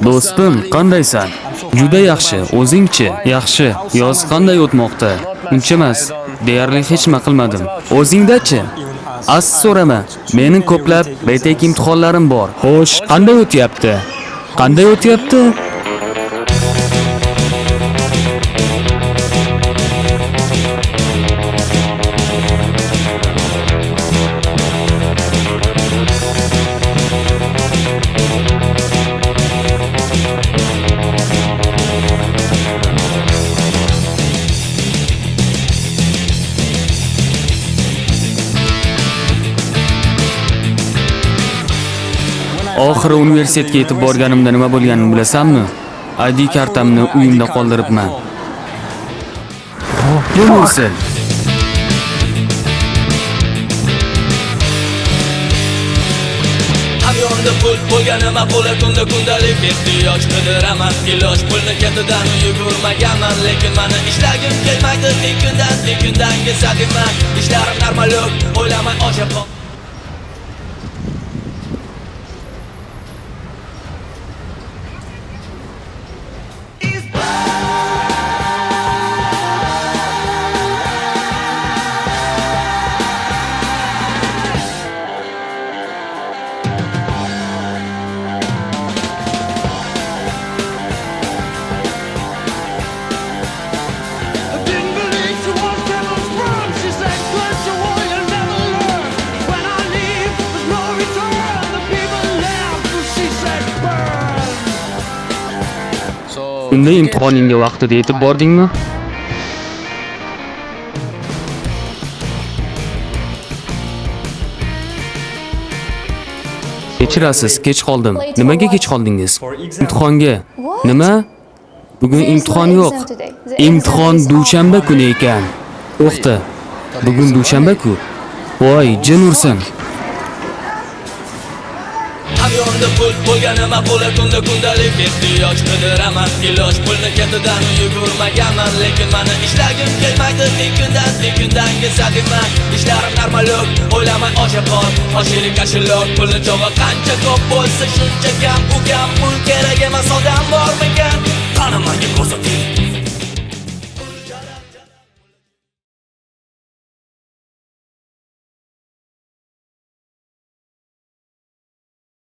Do'stim, qandaysan? Juda yaxshi, o'zingchi? Yaxshi. Yoz qanday o'tmoqda? Unchamas. Deyarli hech nima qilmadim. O'zingda-chi? As so'rama. Mening ko'plab betek imtihonlarim bor. Xo'sh, qanday o'tyapti? Qanday o'tyapti? Oxiri universitetga yetib borganimda nima bo'lganini bilasanmi? ID kartamni uyimda qoldiribman. Bo'lsin. Hamyonda pul bo'lganima bo'la kunda kundalik ehtiyoj qidiraman iloj pulni ketidan yugurmaganman lekin mani ishlagim kelmaydi tekindan tekindan kesadiman ishlarim normalok o'ylamay osha I didn't believe she was devil's firm. She said, "Curse you all, you'll never learn." When I leave, there's no return. The people laughed, but she said, "Burn." Unda imtihoningga vaqtida yetib bordingmi? Kechirasiz, kech qoldim. Nimaga kech qoldingiz? Imtihonga. Nima? Bugun imtihon yo'q. Imtihon dushanba kuni ekan. To'xta. Bugun dushanba-ku. Voy, jin ursin. Hamyonda pul bo'lganima bo'la kunda kundalik ehtiyoj qidiraman iloj pulni ketidan yugurmaganman lekin mani ishlagim kelmaydi tekindan tekindan kesadiman ishlarim normalok o'ylamay osha qol oshilik kashilok pulni chog'i qancha ko'p bo'lsa shuncha kam ukam pul kerak emas odam bormikan.